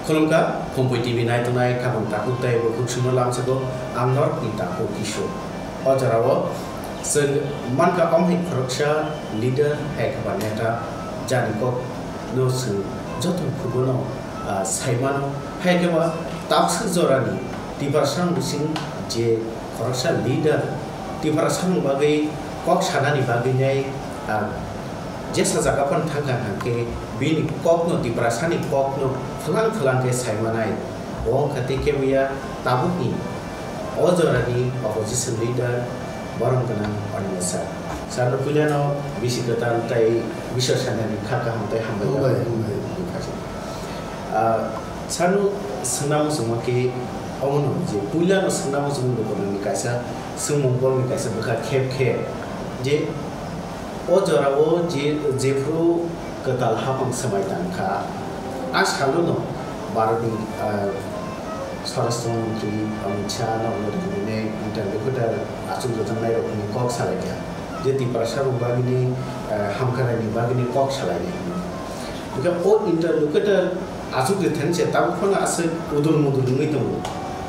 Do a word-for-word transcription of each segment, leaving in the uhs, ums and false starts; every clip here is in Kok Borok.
Khulumkha, Phumpui T V naitongnai khapang takhuk tei bukhuk sumno lamsago ang Norokni takhuk Kishore. O jorao chwng mankha omo hai khoroksa leader, hai khe ba neta, jani kokno chwng joto ni khugono, ah, sai mano. Hai khe ba takswk jorani Tiprasarok bising je khoroksa leader, Tiprasarokni bagwi kok sanani bagwi nai, ah, jesa jaga phano thangkha hwnkhe bini kokno, Tiprasani kokno phalang phalang khe sai manai. Bo wngkha tei kebo ya tabukni o jorani opposition leader borom gwnang Animesh sir. Sir no puilano bisi kwtal tei bisor sanani kha kaham tei hambai. Hambai, hambai. Ah, sir no swngna muchungma khe omono je puilano swngna muchungma ni kaisa swngmung borokni kaisa bwkha khep khe je o jorao je, jephru kwtal hapang swmai tangkha, a salono Bharatni, ah, Swarashtra Mantri Amit Shah no rinani interlocutor achuk rwjaknai rokni kok salaikha je Tiprasa rok bagwini, ah, hamkaraini bagwini kok salainai hwnwi. Hwnkhe o interlocutor achuk rwthani se tabuk phano aswk udul mudul wngwi tongo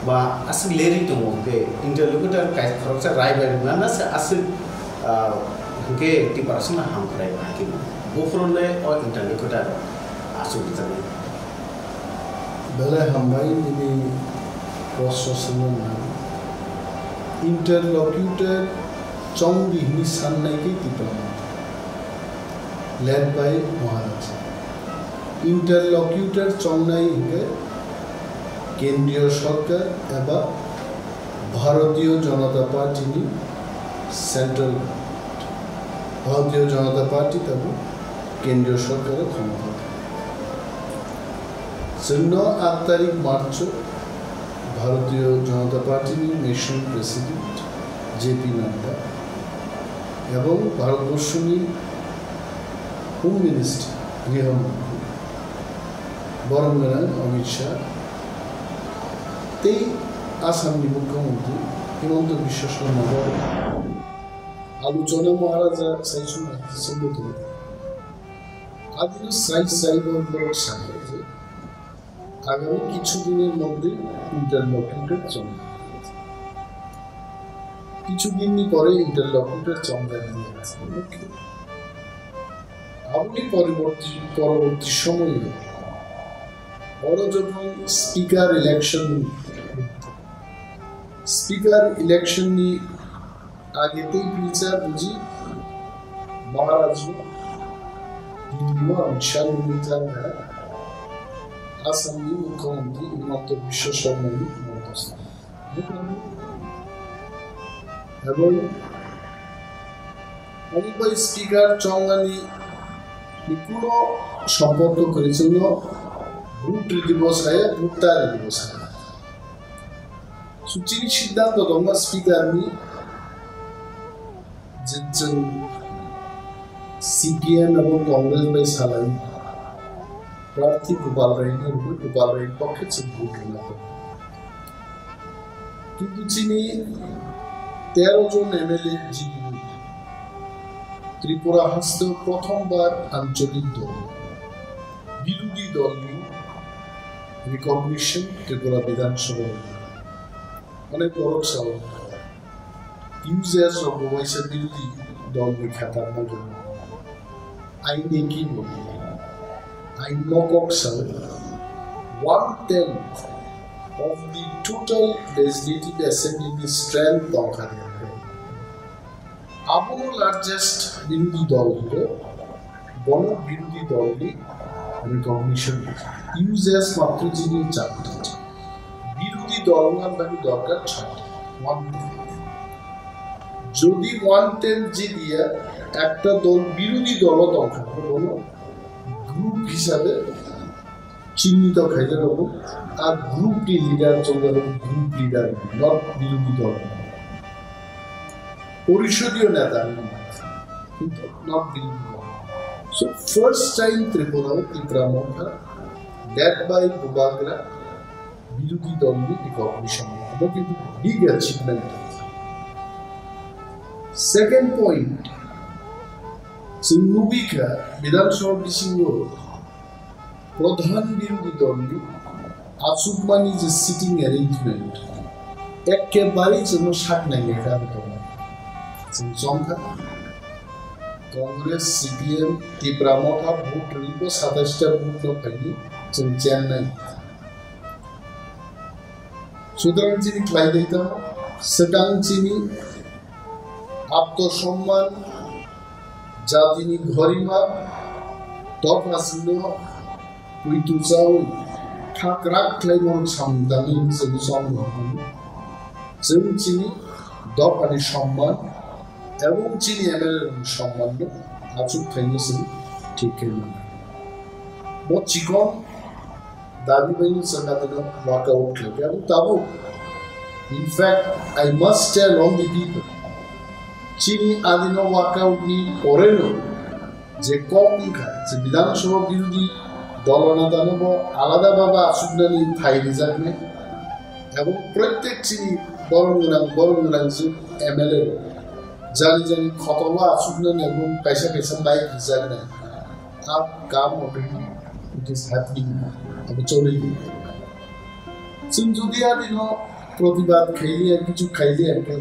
ba aswk lerwi tongo hwnkhe interlocutor kai khoroksa rai bai rwna se aswk, ah, hwnkhe Tiprasano hamkrai hakhe buphuru le o interlocutor achuk rwjaknai. Belai hambai nini proshno swngna nang. Interlocutor chongdi hwnwi sannai khe Tipra Motha, led by Maharaja. Interlocutor chongnai hwnkhe Kendriya Sorkar eba Bharatiya Janata Party ni Central Government. Bharatiya Janata Party tabuk Kendriya Sorkar o khomota. Chwngno aat tarik March o Bharatiya Janata Party ni National President J P Nadda ebong Bharatborshoni Home Minister, Griha Mantri, borom gwnang Amit Shah tei Assam ni Mukhyamantri Himanta Biswa Sarma borok alochona Maharaja sai sumai sumui tongo. Adino sai sai borok sakha je আগামী কিছু দিনের মধ্যে ইন্টারলকিউটর চলে যাবে। কিছু দিনই পরে ইন্টারলকিউটর চন্দ্রায়ন নিয়ে আসবে। আপনি পরবর্তী পরবর্তী সময়ে বড় যখন স্পিকার ইলেকশন স্পিকার ইলেকশন নিয়ে আগে তো বিচার বুঝি মহারাজ দিল্লি আমি শান্তি বিচার আসামনি মুখ্যমন্ত্রী হিমন্ত বিশ্ব শর্মানি মন্ত্রস্থ এবং অমিত স্পিকার চঙ্গানি কোনো সম্পর্ক করেছিল ভোট দিবস আয়া ভোট তারি দিবস আয়া সুচির সিদ্ধান্ত দমা স্পিকারনি যে जों সিপিএম এবং কংগ্রেস bai salai প্রার্থী গোপাল রায়নি রূপে গোপাল রায়র পক্ষে जों ভোট দিলাম। কিন্তু চিনি তেরো জন এমএলএ জিতল। ত্রিপুরা হস্তেও প্রথমবার আঞ্চলিক দল বিরোধী দলনি রিকগনিশন ত্রিপুরা বিধানসভা অনেক বড় চাওয়া। ইউজেস রকম বিরোধী দল বিখ্যাত আপনাদের আইনে কি বলি? আইন মককসা one tenth of the total legislative assembly ni strength tongkha. Abono largest বিরোধী দল হলো বড় বিরোধী দলনি রিকগনিশন ইউজেস মাত্র যিনি চারটি বিরোধী দল নাম দরকার ছয়টি। One যদি ওয়ান টেন জিদিয়া একটা দল বিরোধী দল দরকার কোনো গ্রুপ হিসাবে চিহ্নিত খাইতে পারবো। আর গ্রুপটি লিডার চলবে গ্রুপ লিডার, নট বিরোধী দল, পরিষদীয় নেতা কিন্তু নট বিরোধী দল। So first time Tripura Tipra Motha led by Bubagra বিরোধী দলনি রিকগনিশন, এটা কিন্তু বিগ অ্যাচিভমেন্ট। সেকেন্ড পয়েন্ট, চুম্বুবিকা বিধানসভা বিসিঙ্গ প্রধান বিরোধী দলনি Achukmani je sitting arrangement, ekkebari chwngno sak nainai kha abo tongo. Chwng chongkha Congress, C P M, Tipra Motha vote rwwi bo satais ta vote no phaini chwng chennai. Sutrang chini khlai dai tamo, swkang chini atmosomman, jatini ghorima, dopha sino puitu chawi thakrak khlai borok samung tangwi chwng chong rok. Chwng chini dophani somman ebong chini M L A rokni sommanno achuk thaino chwng thik khe mano. Bo chikon dabi bai no chwng adino workout khlai khe abo tabuk. In fact, I must tell all the people, chini adino workout ni poreno je kok wngkha, je Bidhan Sabha birodhi dolo netano bo alada bhabe achuknani thai rijaknai, ebong protek chini borok gwnang, borok gwnang je M L A rok jani jani khotolo achuknani ebong kaisa kaisa mic rijaknai. Abo kam already it is happening. Abo choli. Chwng jodi adino protibad khailiya, kichu khailiya, hwnkhe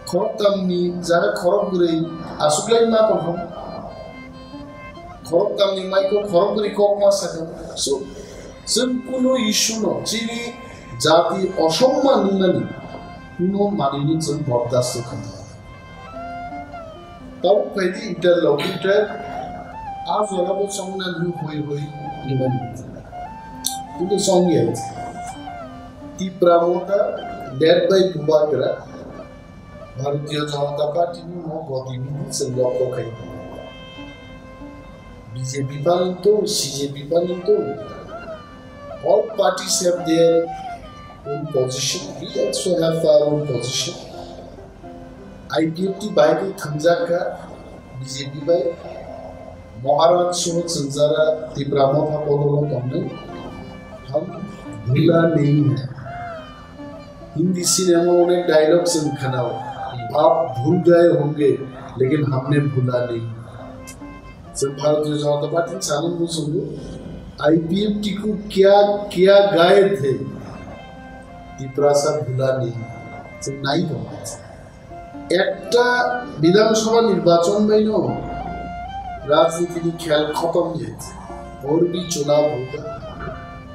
khoroktamni jaga khorokbrwi achuklai ma tongkha. Khoroktamni maiko khorokbrwi kok ma sakha. So, chwng kuno issue no, chini jati osomman wngnani kuno manwino chwng bordasto khainai. Tabuk phaidi interlocutor, a jora bo chongna hwnwi hoi hoi hinmani. Kintu chongya. Tipra Motha led by Bubagra, Bharatiya Janata Party ni mo gotibidi chwng lokho khai. B J P phalni tong, C J P phalni tong. All parties have their own position. We also have our own position. I P F T bai khe thangjak kha B J P bai. Maharaj song chwngjara Tipra Motha bodolo tongnai. Hum bhula nahi hai. Hindi cinema onek dialogue chwng khnao. Aap bhul gaye honge, lekin humne bhula nahi. Chwng Bharatiya Janata Party ni sanwi muchungo, I P F T ko kya kya gaye the, Tiprasa bhula nahi. Chwng nai tong. Ekta Bidhan Sabha nirbachon baino rajniti ni khel khotom ye. Aur bhi chunav hoga,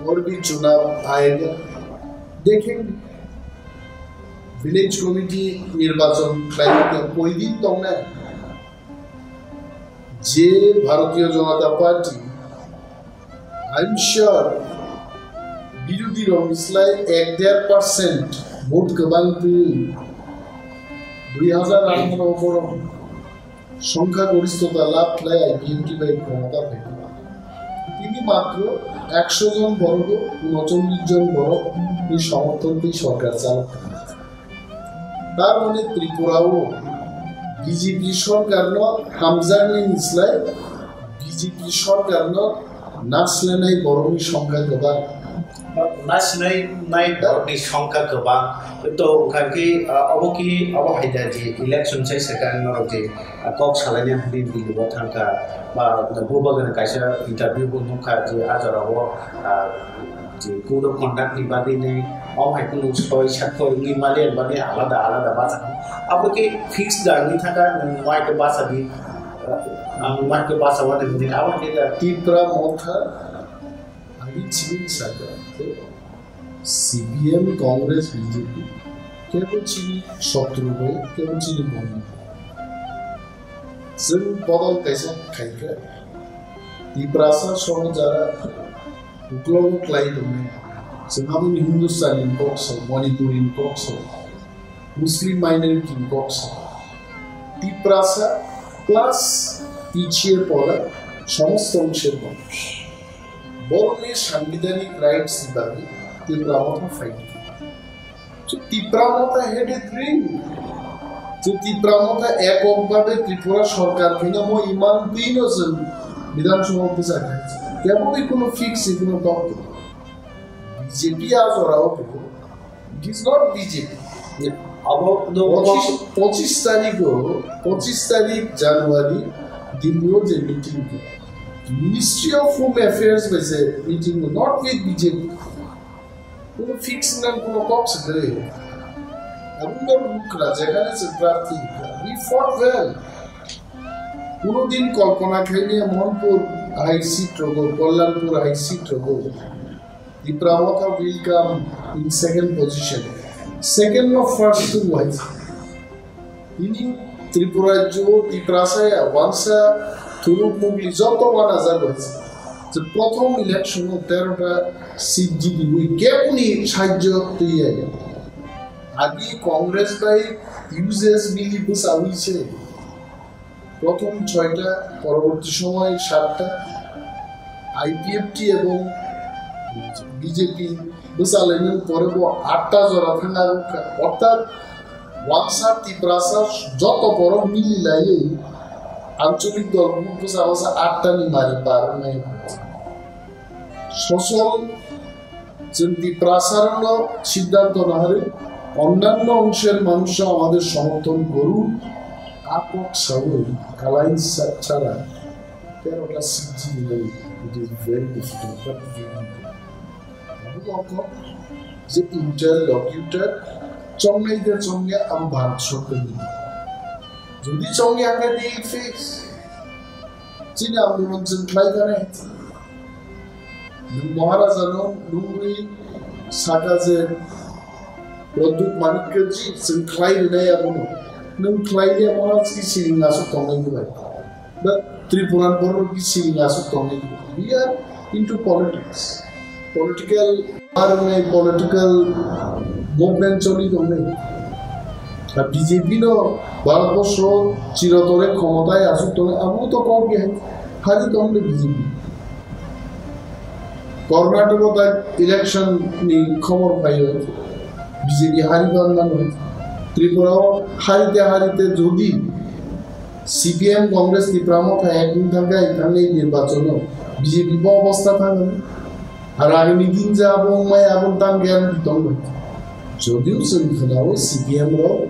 aur bhi chunav aayega. Dekhen, village committee nirbachon khlai koi din tongnai. Je Bharatiya Janata Party, I'm sure, birodhi rokni slai ek der percent vote kwbang twi dui hazar atharo borok songkha goristota lab khlai I P F T bai khomota phaikha. Tini matro ekso jon borok, unocholish jon borok ni somorthon twi sorkar chalok. Tar mane Tripura o B J P sorkar no hamjaknai ni slai B J P sorkar no naslenai borok ni songkha kwbang. Naslenai borok ni songkha kwbang. To wngkha khe, ah, obo khe, obo hai da je election sai swkang norok je, ah, kok salaina hwnwi Delhi o thangkha, ba Bubagra kaisa interview bo nukha je a jora o, ah, je code of conduct ni bagwi nai, omo hai kunu soi sakoi wngwi mali, bagwi alada alada bacha. Abo khe fix da wngwi thangkha, nwng wai khe bacha di, ah, nwng wai khe bacha wani hwnwi abo khe da. Tipra Motha, ani chini saka, C P M, Congress, B J P, kebo chini sotru bai, kebo chini bondhu. Chwng bodol kaisa khaikha. Tiprasa soho jara uklogo klai tongnai. Chwng aboni Hindustani ni kok sao, Manipuri ni kok sao, Muslim minority ni kok sao. Tiprasa plus pichhiye poda somosto ongshor manush. Borokni sanbidhanik rights ni bagwi Tipra Motha phaikha. So Tipra Motha had a dream. So Tipra Motha ekok bhabe Tripura sorkar khaina mo iman twi no chwng Bidhan Sabha bwsa khai. Kebo ni kuno fix ni kuno dok. B J P a jora o kuno. It is not B J P. Abo no pochis, pochis tarik o, pochis tarik January Delhi o je meeting ko. Ministry of Home Affairs bai se meeting, not with B J P. Kuno fix nang kuno kok se kwrwi. Aboni bagwi bwkra jekhane chwng prarthi, we fought well. Kuno din kalpana khaimaya Mohanpur high seat rogo, Kalyanpur high seat rogo. Tipra Motha will come in second position. Second no first tu wai. Ini Tripura jo Tiprasa ya wansa thuluk mugli joto wana jagoi. Je prothom election o tero ta seat jidi wi kebuni sajjo tiyai. Agi Congress bai U S mili bwsa wi se. Prothom soita, poroborti somoy satta, I P F T ebong B J P bwsa lainani pore bo atta jora thangna rwkha. Orthat wansa Tiprasa joto borok mili laiwi ancholik dol bwsa bwsa atta ni mari par wngnai. Sosol chwng Tiprasarokno siddhanto naharwi onnanno ongshor manusho amader somorthon goruk, a kok sawi alliance sa-, chara terota seat jini nai, it is very difficult, but we will do. Abo kok je interlocutor chongnai de chongya am Bharat sorkarni. Jodi chongya khe they face. Chini andolon chwng khlai kha nai. Nwng Maharaja no nungwi saka je Pradyut Manikya ji chwng khlai rwnai abono. Nwng khlai ya Maharaj ki siring aswk tongnai ni bai. But Tripura borok ki siring aswk tongnai ni bai. We are into politics. Political, arwnai political movement choli tongnai. A B J P no Bharatborsho chirotore khomotai aswk tongnai, abo to kok ya. Hari tongnai B J P. Karnataka ta election ni khobor phaio, B J P hari ban mano. Tripura o harite harite jodi C P M Congress Tipra Motha ek wng thangkhe, thangni nirbachono B J P bo obostha thangwi. Ar agini din je abo wngmai abo tang khe ang tongbai. Jodio chwng khwnao C P M rok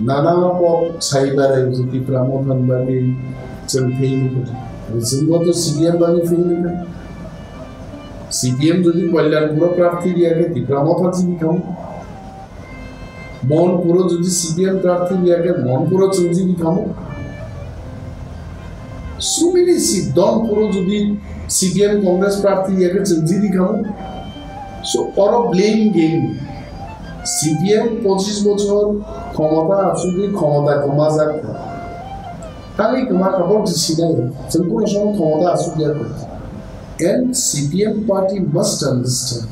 nana kok sai barai Tipra Motha ni bagwi chwng thengwi. Chwngbo to C P M bagwi thengwi. C P M jodi Kalyanpuro prarthi riya khe Tipra Motha jini khamu. Mohanpuro jodi C P M prarthi riya khe Mohanpuro chwng jini khamu. So many seat, Dhonpuro jodi C P M Congress prarthi riya khe chwng jini khamu. So, oro blame game. C P M pochis bochor khomota achugwi khomota kwmajak. Tangwi kwma kha bo sinai, chwng kuno somo khomota achukya kho. And C P M party must understand,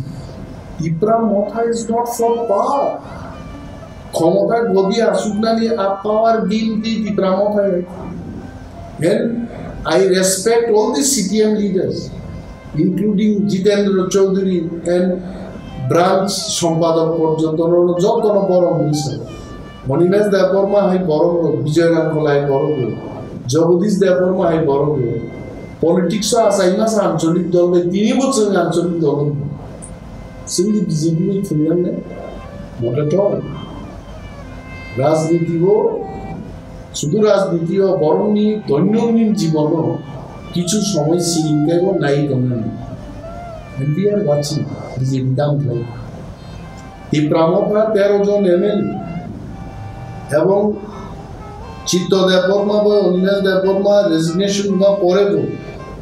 Tipra Motha is not for power. Khomota godi asuknani a power game di Tipra Motha. And I respect all the C P M leaders, including Jitendra Chaudhary and branch sompadok porjonto no jotono borok misa. Animesh Debbarma hai borok rok, Bijoy Rangkhol hai borok rok, Jagadish Debbarma hai borok rok. Politics o achaima sa ancholik dol bai, tini bo chwng ancholik dol wng. Chwngni B J P ni thwngya ne? Mote to. Rajniti o, sudu rajniti o borokni doinodin jibono kichu somoi siring tei o nai tongnani. And we are watching B J P dam khlai. Tipra Motha tero jon M L A ebong Chitto Debbarma bai Animesh Debbarma resignation ba pore bo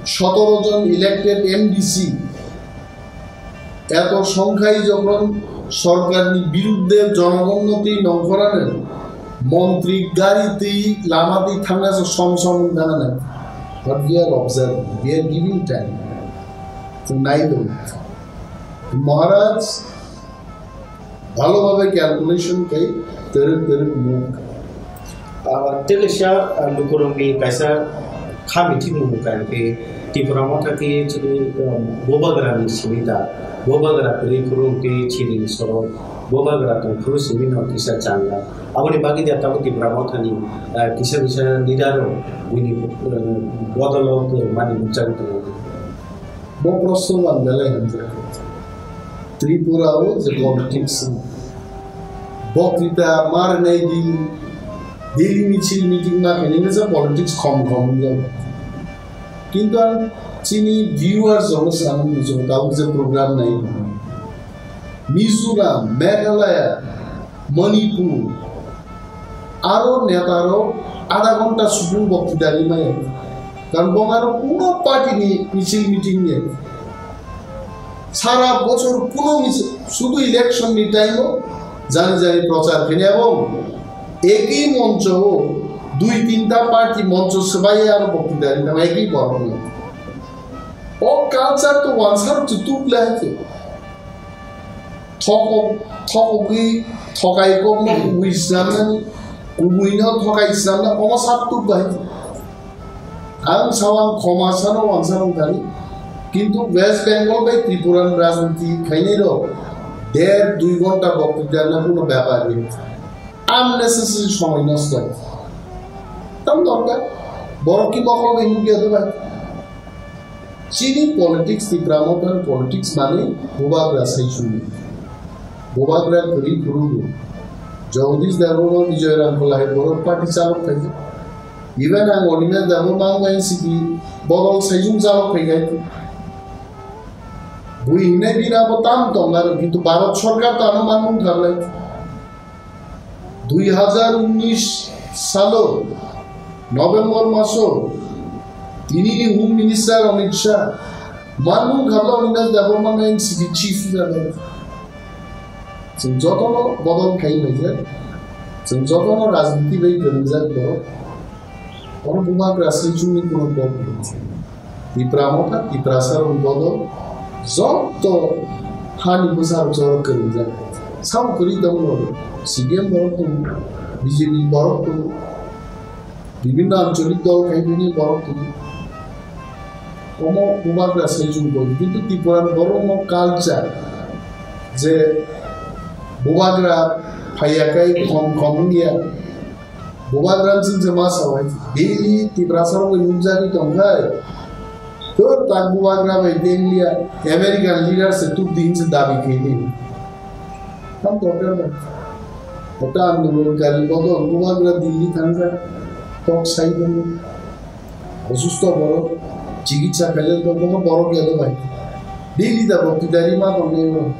sotoro jon elected M D C eto songkhai jokhon sorkarni birudde jonogonno tei nongkhorano montri gari tei lama tei thangna se som som wngkha nai. But we are observing, we are giving time. Chwng nai tongo. Maharaj bhalo bhabe calculation khai twrwk twrwk move. Ah, tei kaisa, ah, lukurokni kaisa kha mithi mung kha khe Tipra Motha khe chini, ah, Bubagra ni simi da, Bubagra kwrwi phuru tei chini sorok Bubagra tong phuru simi no kisa changa. Aboni bagwi da tabuk Tipra Motha ni, ah, kisa kisa leader rok bini, ah, bodol o kwrwngmani nukjagwi tongo. Bo proshno ang belai hamjak. Tripura o je politics ni. Bokrita mar nai di, daily michil meeting ma khe nini je politics khom khom wng jago. Kintu ang Chini viewers rok sanani muchungo tabuk je program nai. Mizoram, Meghalaya, Manipur, aro neta rok adha ghonta subung boktita rimaya. Karon bong aro kuno party ni michil meeting ya. Sara bochor kuno michil, sudu election ni time o jani jani prochar khainai abo. Ekhi moncho o dui tinta party moncho swbai aro boktita rimaya ekhi borok ni. O culture to wansar chutuk lai khe. Thokok, thokogwi thokai kokno kubui swnamnani, kubuino thokai swnamna omo sak tuk bai. Ang sao ang khoma sano wansano thani. Kintu West Bengal bai Tripura ni rajniti khainai rok der dui ghonta boktita na kuno byapar ni. Unnecessary somoi nosto. Tam dorkar. Borok ki mokol bai nukya do bai. Chini politics, Tipra Motha ni politics mani bubagra saichung. Bubagra kwrwi phuru. Jagadish Debbarma, Bijoy Ramkhola hai borok party chalok khaijak. Even ang Animesh Debbarma ang N C P bodol saichung chalok khai khai. Bui hinai bini abo tam tong aro, kintu Bharat Sarkar to ano manmung kharlai. Dui hazar unnish salo November maso tinini Home Minister Amit Shah manmung kharlo Animesh Debbarma no N C P chief hinwi. Chwng jotono bodol khai phaijak, chwng jotono rajniti bai kwrwngjak borok. Oro bubagra saichungni kuno kok rwkha. Tipra Motha, Tiprasa rokni bodol joto hani bwsa rok choro kwrwngjak. Sabo kwrwi tongo, C P M borok tongo, B J P borok tongo, bibhinno ancholik dol khaibini borok tongo. Omo bubagra saichung tongo, kintu Tripura borokno culture je bubagra phaiyakhai khom khom wngya. Bubagra chwng se ma sao hai. Daily Tiprasa rok nukjagwi tongkhai. Tor tak bubagra bai Delhi American leader se tuk din se dabi khaini. Tam dokar bai. Kota andolon kari bodol bubagra Delhi thangkha. Tok sai tongo. Osusto borok chikitsa khaijak tongo borok ya bai. Delhi da bokti dari ma tongo.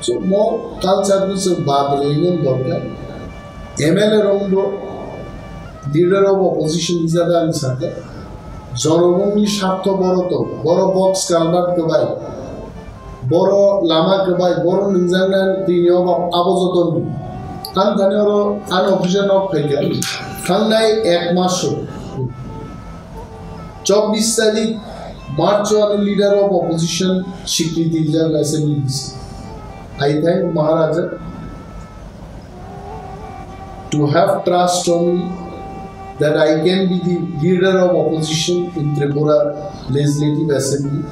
So mo culture ni se badre ni dorkar. M L A rok bo leader of opposition hisabe ang sakha, jonogonni sartho boro to, boro box culvert kwbai, boro lama kwbai, boro nungjakna tini obo abo jotoni. Ang thani oro unofficial nok phaikha, thangnai ek maso, chobbish tarik March o ano leader of opposition swikriti rijak assembly. I thank Maharaja to have trust on me that I can be the leader of opposition in Tripura Legislative Assembly.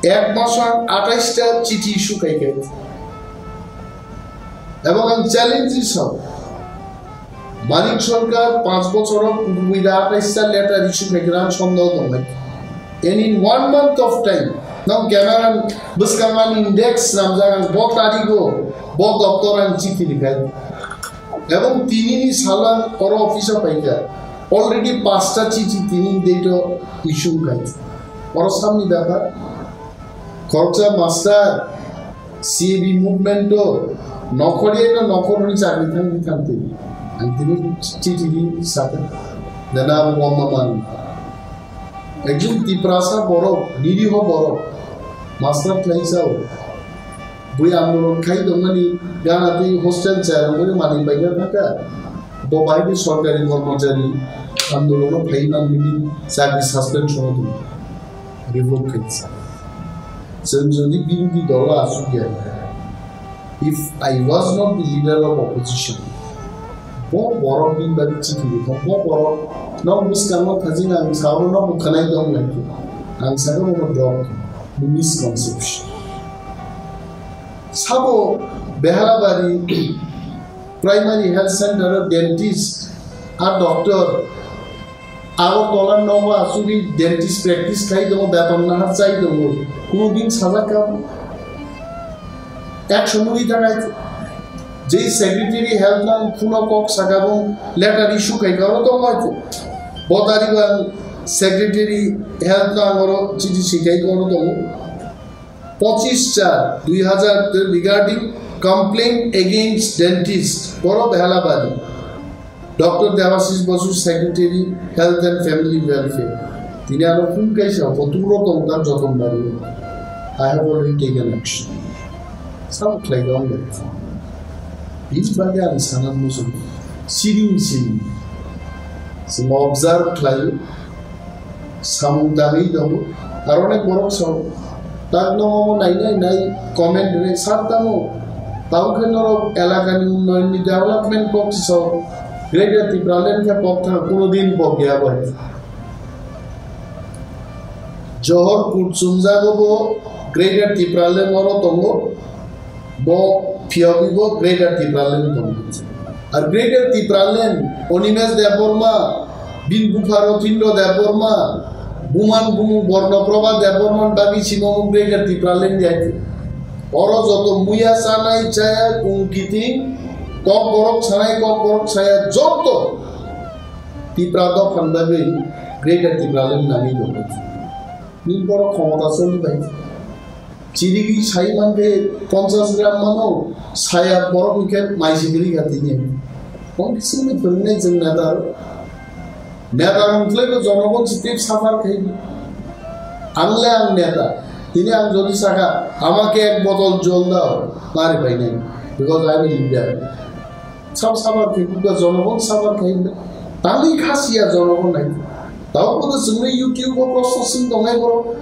Ek maso ang atais ta chithi issue khaikha. Ebong ang challenge sao. Manik Sarkar panch bochor o kubui da atais ta letter issue khaikha, ang sondeho tongnai. And in one month of time, nang camera bwskango ani index swnamjak, ang bo tarigo, bo doptor ang chithi likhai. Ebong tinini salo ang oro office o paikha. Already pasta chithi tini date o issue khai. Oro samni bepar. Khoroksa master, C A B movement o nokhorya no nokhorni chakri thangwi thangtwi. Ang tini chithi di sakha. Dana abo bomma man. Ekjon Tiprasa borok, niriho borok, master khlai chao. Bui andolon khai tongmani gana tei hostel chairmani manwi paina thangkha. Bo bahai ni sorkari kormochari andolono phai manmani chakri suspension o tong. Revoke khaisa. Chwng jodi birodhi dolo achukya, if I was not the leader of opposition, bo borok bini bagwi chithi rwkha, bo borok nok bwskango thajina ang sao no bo khwnai tong lai khe. Ang sakha bono drop khe, bo misconception. Sabo Behalabari Primary Health Center o dentist a doctor Agartala nogo asugwi dentist practice khai tongo, beton nahar chai tongo. Kuno din sajak kha? Action nugwi thangkha. Jei secretary health nang phuno kok saka bo letter issue khai kha, oro tongo. Bo tari bo ang Secretary Health no ang oro chiti sikai kono tongo. Pochis char dui hazar regarding complaint against dentist, borok Helabari. Doctor Debashish Basu, Secretary Health and Family Welfare. Tini ano phone kaisa, bo turo tong dan joton bari. I have already taken action. Sabo khlai kha wng bai. Bini bagwi ang sana muchung. Siring siring. Chwng observe khlai. Samung dagwi tongo. Aro onek borok sao. Tak no omo nai nai nai comment rwnai sar tamo. Tamo khe norok elakani unnoyonni development kok sao. Greater Tipraland khe pok thang kuno din pok ya bai. Johor kut chumjago bo Greater Tipraland oro tongo. Bo phiyogwi bo Greater Tipraland tongo. Ar Greater Tipraland, Animesh Debbarma, bini bupha Rotindra Debbarma, buman bumung Borno Prabha Debbarma bagwi simo Greater Tipraland ya. Oro joto muya sanai chaya kung kiting, kok borok sanai kok borok saya joto Tipra dophan bagwi Greater Tipraland nangwi tongo. Ni borok khomota choli bai. Chirigwi sai mankhe ponchas gram mano, saya borok hwnkhe mai sigiri kha tini. Hwn kisingni phwrwngnai chwng neta. Neta wngkhlaibo jonogon se tip suffer khai. Ang le ang neta. Tini ang jodi saka, "Amake ek botol jol dao," mari painai. Because I am a leader. Sab sabar khe, kubda jonogon sabar khe, tangwi kha siya jonogon nai. Tao kodo chwngno YouTube o proshno swng tongnai borok.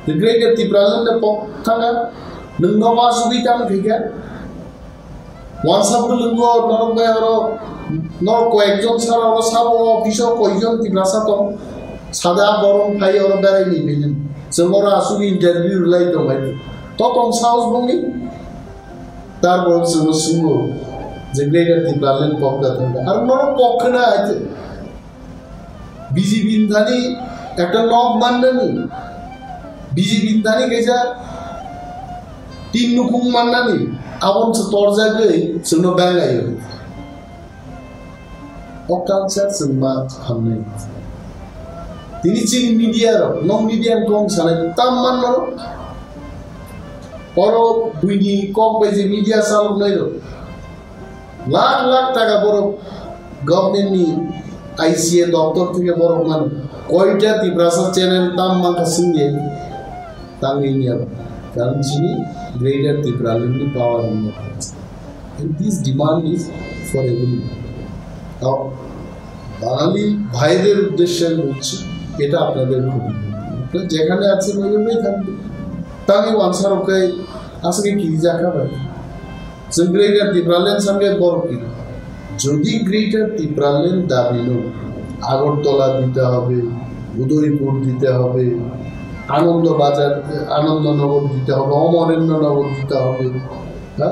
The Greater Tipraland le pok thanga, nwng no ma sugwi tang khe khe. Wansap bwlwngo norok bai oro, norok koyekjon sar oro sabo office o koijon Tiprasa tong. Sada borok phai oro berai ni bini. Chwng oro asugwi interview rwlai tongnai. To tong saos bongni. Tarpor chwngno swngbo je Greater Tipraland pok da thangkha. Aro norok pok khwna aitwi. B J P ni thani ekta nok mannani. B J P ni thani kaisa tin nukhung mannani. Aboni se torjagwi chwngno bang laio. O culture chwng ma hamnai. Tini chini media rok, no media ni kok sanai tam man norok. Oro buini kok bai je media chalok nai rok. Lakh lakh taka borok government ni I C A doptor theke borok mano. Koita Tiprasa channel tam man ka singye. Tangwi niya. Karon chini Greater Tipraland ni power niya. And this demand is for everyone. Now, বাঙালি ভাইদের উদ্দেশ্যে আমি বলছি, এটা আপনাদের ক্ষতি। আপনারা যেখানে আছেন, ওইভাবেই থাকবেন। Tangwi wansarok khe aswk khe kiri jakha bai. Chwng Greater Tipraland sangkhe borok kiri. Jodi Greater Tipraland dabi no Agartala dite hobe, Udaipur dite hobe, Anando Bazar, Anando Nagar dite hobe, Amarendra Nagar dite hobe, ha?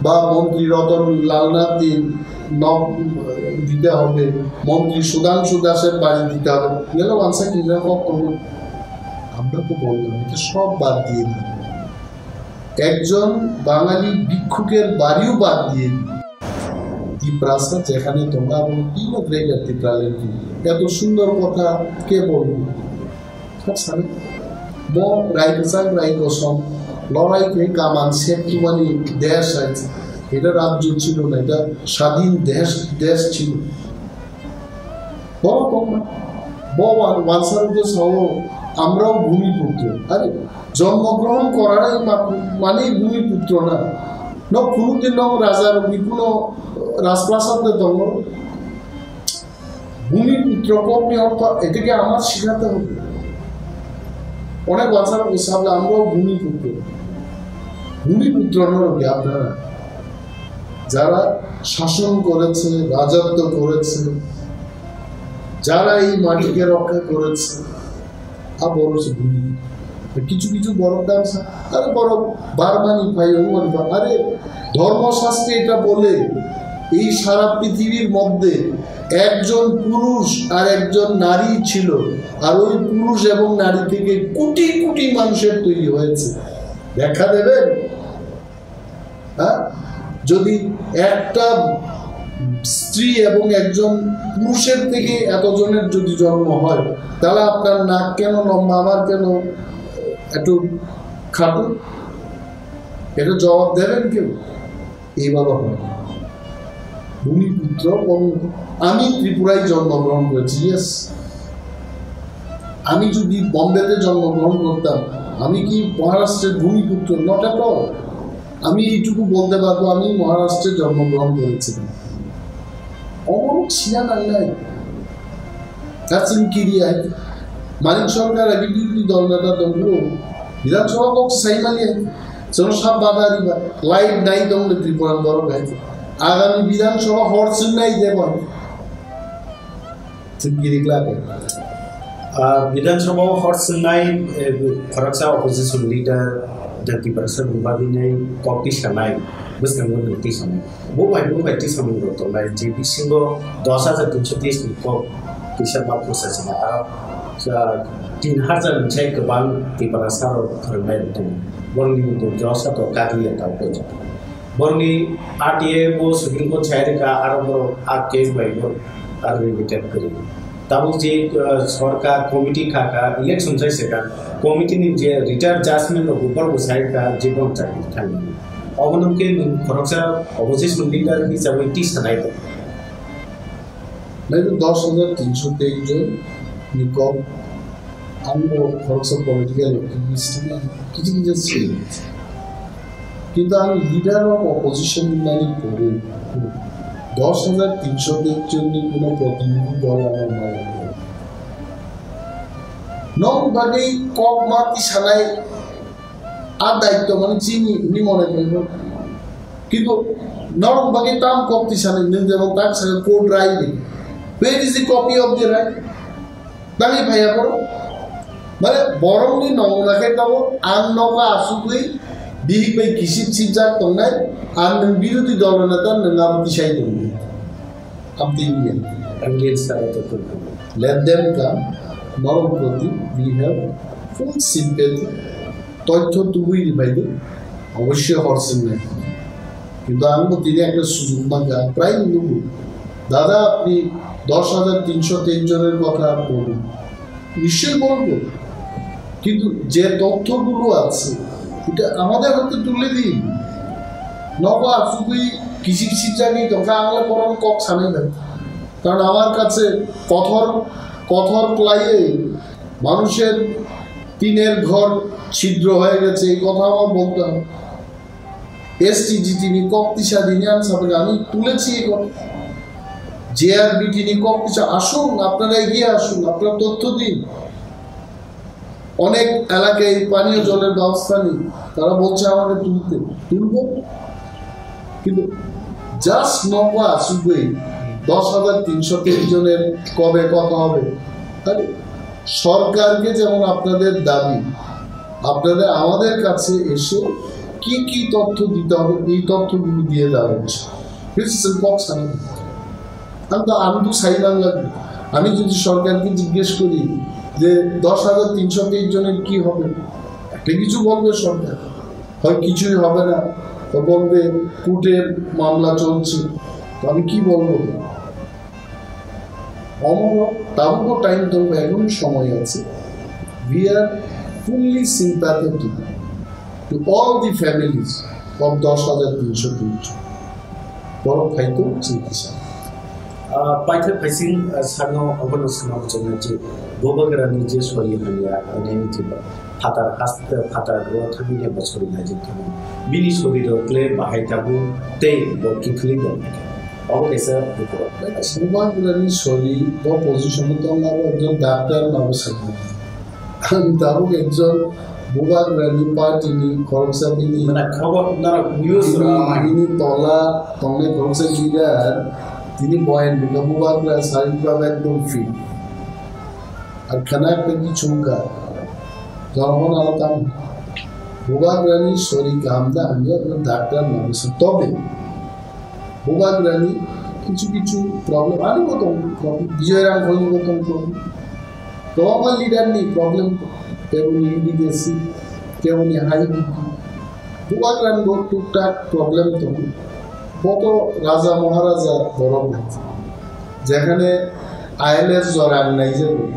Ba Montri Ratan Lal Nath ni nok dite hobe, Montri Sudhanshu Das er bari dite hobe. Gelo wansa kiri kok kono. Amra to bollam, eta sob bad diye diye. একজন বাঙালি ভিক্ষুকের বাড়িও বাদ দিয়ে দিন। তিপ্রাসা যেখানে তোমরা এবং কিনো গ্রেটার তিপ্রাল্যান্ড কি? এত সুন্দর কথা কে বলবে? Sab sale, bo rai kwchang rai kosom, lorai khe kaman sep tumani desh hai. Eta rajyo chilo na, eta স্বাধীন দেশ, দেশ chilo. Borok tongma. Bo wan-, wansarok je sao, "Amrao bhumiputro." Are, jonmogrohon korai ma-, mani bhumiputro na. No kunudin no raja rokni kuno rajprasad de tongo. Bhumiputro kokni ortho eteke amar shikhate hobe. Onek wansarok je sabla, "Amrao bhumiputro." Bhumiputro no rokya apnara. যারা শাসন করেছে, রাজত্ব করেছে, যারা এই মাটিকে রক্ষা করেছে, আ বড় সে ভূমি। কিছু কিছু বড় দাম সা-, আরে বড় বারমানি ভাই, ওমর বা-, আরে ধর্মশাস্ত্রে এটা বলে, এই সারা পৃথিবীর মধ্যে একজন পুরুষ আর একজন নারী ছিল, আর ওই পুরুষ এবং নারী থেকে কোটি কোটি মানুষের তৈরি হয়েছে। দেখা দেবেন? হ্যাঁ, যদি একটা স্ত্রী এবং একজন পুরুষের থেকে এতজনের যদি জন্ম হয়, তাহলে আপনার নাক কেন লম্বা, আমার কেন একটু খাটো? এটা জবাব দেবেন কেউ? এইভাবে হয় না। ভূমিপুত্র এবং আমি ত্রিপুরায় জন্মগ্রহণ করেছি, ইয়েস। আমি যদি বোম্বেতে জন্মগ্রহণ করতাম, আমি কি মহারাষ্ট্রের ভূমিপুত্র? Not at all. আমি এইটুকু বলতে পারবো, আমি মহারাষ্ট্রে জন্মগ্রহণ করেছিলাম। Omorok sina nangnai. Katsing kiri hai. Manik Sarkar agi birodhi dol neta dongphuru. Bidhan Sabha kok sai mali hai. Sono sab bada riba. Light nai dong le Tripura borok hai. Agami Bidhan Sabha hor sing nai debo hai. Sing kiri klake. Ah, Bidhan Sabha hor sing nai, eh, khoroksa opposition leader, Jyoti Prasad Bubadi nai kok tisa nai. Bwskango tisa nai. Bo bai bo bai tisamung rok tongnai, je bisingo dos hajar tinso teis ni kok kisa ma phusa sina aro, ah, tin hajar ni sai kwbang Tiprasa rok phwrwngnai rok tongo. Borokni dos hajar kagwi ya tao khe. Borokni R T I bo Supreme Court sai rwkha aro borok a case bai bo aro reject kwrwi. Tabuk je, ah, sorkar committee kha kha, election sai se kha, committee ni je retired judgment rok bo borok bo sai kha je borok chakri thangwi. Obono khe nwng khoroksa opposition leader hisabwi twi sanai bo. Naido dos hajar tinso teis jon ni kok, ang bo khoroksa political activist ni, ang kichu kichu sini. Kintu ang leader of opposition ni nani pore dos hajar tinso teis jon ni kuno protinidhi dol ano nai. Nong bagwi kok ma twi sanai. A daitto mani chini hinwi mone khlaio. Kintu norok bagwi tam kok tisani nwng jemon tak saka court right ni. Where is the copy of the right? Tangwi phaiya borok. Mane borokni nongna khe tongo, ang nogo asugwi bihik bai kisip sipjak tongnai, ang nwng birodhi dolo neta nwng abo tisai tongdi. Abdi Indian. Indian sara to. Let them come. Norok proti we have full sympathy. Toitho tubui ribaidi. Obosshoi hor singnai. Kintu ang bo tini ekta sujug mankha, ang prai nugo. Dada, apni dos hajar tinso teis joner kotha bolun. নিশ্চয়ই বলবো, কিন্তু যে তথ্যগুলো আছে, এটা আমাদের হাতে তুলে দিন। নবা আসুগুই কৃষি শিক্ষা নিয়ে তোমরা আঙলে পড়ানো কক সামনে দেন। কারণ আমার কাছে কঠোর, কঠোর ক্লাইয়ে মানুষের টিনের ঘর ছিদ্র হয়ে গেছে, এই কথা আমার বলতে হবে। এসটিজিটি নিয়ে কক তিসা দিনে আমি সাপেক্ষে আমি তুলেছি এই কথা। জেআরবিটি নিয়ে কক তিসা আসুন, আপনারা এগিয়ে আসুন, আপনারা তথ্য দিন। অনেক এলাকায় পানীয় জলের ব্যবস্থা নেই, তারা বলছে আমাকে তুলতে, তুলবো। কিন্তু জাস্ট নবা আসুগুই দশ হাজার তিনশো তেইশ জনের কবে কথা হবে? তাহলে সরকারকে যেমন আপনাদের দাবি, আপনাদের আমাদের কাছে এসে কি কি তথ্য দিতে হবে, এই তথ্যগুলো দিয়ে দেওয়া হচ্ছে। This is a box আমি, আমি তো, আমি তো সাইলাম লাগবে। আমি যদি সরকারকে জিজ্ঞেস করি যে দশ হাজার তিনশো তেইশ জনের কি হবে, একটা কিছু বলবে সরকার, হয় কিছুই হবে না, তো বলবে কোর্টের মামলা চলছে, তো আমি কি বলবো? Omoro, tabuko time tongo, ekhon somoy ache. We are fully sympathetic to all the families of দশ হাজার তিনশো তিন জন. Borok phaito chini kisa. Ah, paithak phaising, ah, sano obono sano chongnai je Bubagrani je sori hanya, nini jiba. Phatar haste, phatar ro thangwi lema sori naijak thangwi. Bini sori rok le bahai tabuk tei bo kiphilwi tong kha. Obo kaisa bukurok. Bubagrani sori bo position o tong abo ekjon doctor no abo sakha. Ang tabuk ekjon Bubagrani party ni khoroksa bini, mana khobor nara news bini, rama. Bini tola tongnai khoroksa leader, tini boyan bikha Bubagra sarik baba ekdom fit. Ar khana ekta kichung kha. Jonogon aro tamo. Bubagrani sori kaham da hamya, doctor no bisa. Tobe Bubagrani kichu kichu problem, ani bo tong problem, Bijoy Rangkhol ni bo tong problem. Kwbangma leader ni problem, keboni U D C, keboni hai B P. Bubagrani bo tuktak problem tong. Koto raja maharaja borok nai. Jekhane I L S jora ang naijago.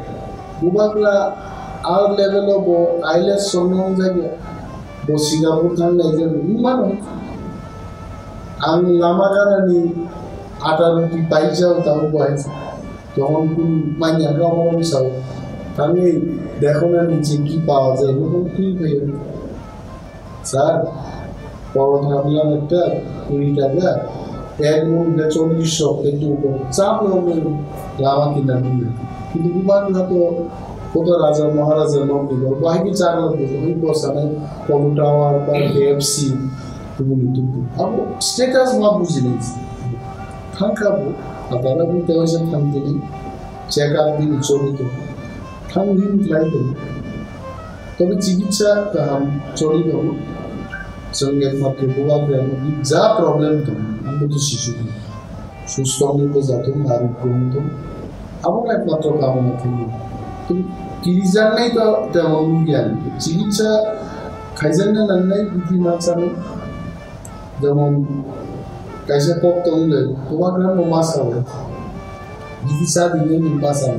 Bubagra ar level o bo I L S songno wngjakya. Bo Singapore thang naijago. Wngmano. Ang lama ganani ata ruti paijao tamo bo hai. Tokon kun manya kamo wng sao. Thangwi dekhona niche ki pawa jai, nokon twi phaio. Sir, porotha bilang ekta, kuri taka, ek mun hwnkhe chollish rok tei tubo chap rok lama kinda nungya. Kintu bubagra to koto raja maharaja nok ni bol, bahai khe chakla bujo, oi bwskanai Polo Tower ba K F C, tubuni tubu. Abo status ma bujinai. Thangkha bo, atara bo tewaisa thangtini, check up bini choli tongo. Thang hin klai tongo. Tobe chikitsa kaham choli tongo. Chwng ekmatro bubagrano ja problem tongo, ang boto sisu tongo. Susto wngwi bo jatung, narwk bo wngtung. Abono ekmatro kamona thangwi. Tei kirijaknai to temo wngya. Chikitsa khaijakna nangnai, bithi ma chanai. Jemon, kaisa kok tongwi lai, bubagrano ma sao. Bithi cha di hinwi ma sao.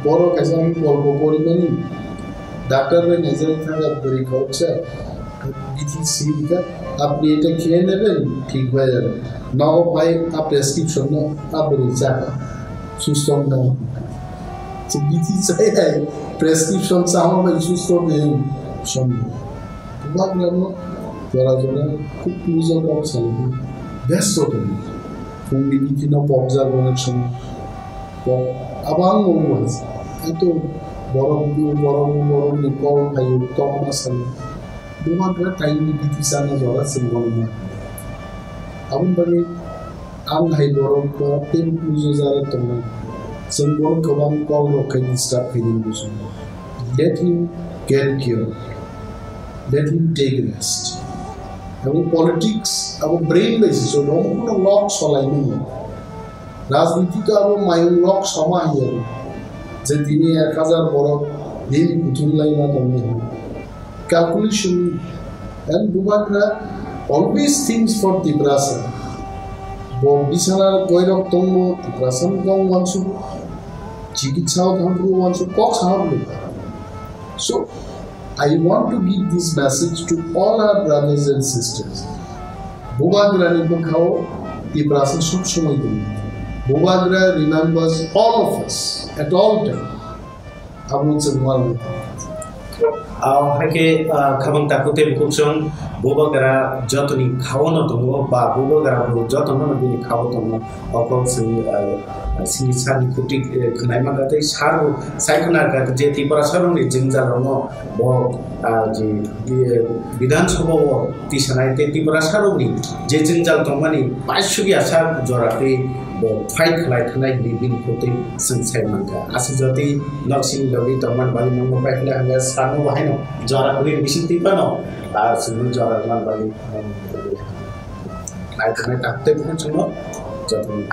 Borok kaisa golpo porimani, doctor bai naijak thangkha bwrwi khoroksa, bithi swi rikha, "Apni eta kheye neben, thik bai jabo." Nogo phai a prescription no a bwrwi chakha, susto wngkha. Bithi chai hai prescription chama bai susto wngkha, somni. Bubagrano jora jora khub puja kok salai, besto tongo. Phungni bithi no pokjak onek somoy. Pok, abang no wngmani. Eto borok, borok, borokni kol phaio, tokma salo. Bubagra kaini bithi sana jora chwng bono ma. Aboni bagwi ang hai borok ba tei puja jora tongnai. Chwng borok kwbang kol rok khai disturb khainani muchungo. Let him get cured. Let him take rest. Abo politics, abo brain bai se cholo, omo kono lok solai manya. Rajniti to abo mayung lok soma hiya. Je tini ek hajar borok din kuthum lai ma tongni ho. Calculation and Bubagra always thinks for Tiprasa. Bo bisana koirok tongmo Tiprasa tong wansu. Chikitsa thangkru wansu kok saham. So, I want to give this message to all our brothers and sisters. Bubagrani bwkhao Tiprasa sob somoi tongo. Bubagra remembers all of us at all time. Abo chwng uanwi. Ah, haikhe, ah, khabang takhuk tei bukhuk chwng Bubagra jotoni khaono tongo, ba Bubagra bo jotono bini khao tongo. Oko chwng, ah, sini sani khuti, eh, khwnai mankha tei sar bo sai khna kha je Tiprasa rokni jwngjal rokno bo, ah, je, eh, Bidhan Sabha o tisanai tei Tiprasa rokni je jwngjal tongmani paisukya sak jora tei bo fight khlai thanai hinwi bini khutwi chwng sai mankha. Aswk jotwi nok sini logi tongmani bagwi nokno paikhlai hwnba sakno bo haino jora kwrwi bising twi phano, ah, chwngno jora rwmani bagwi khlai thanai tak tei bukhuk chwngno jotono.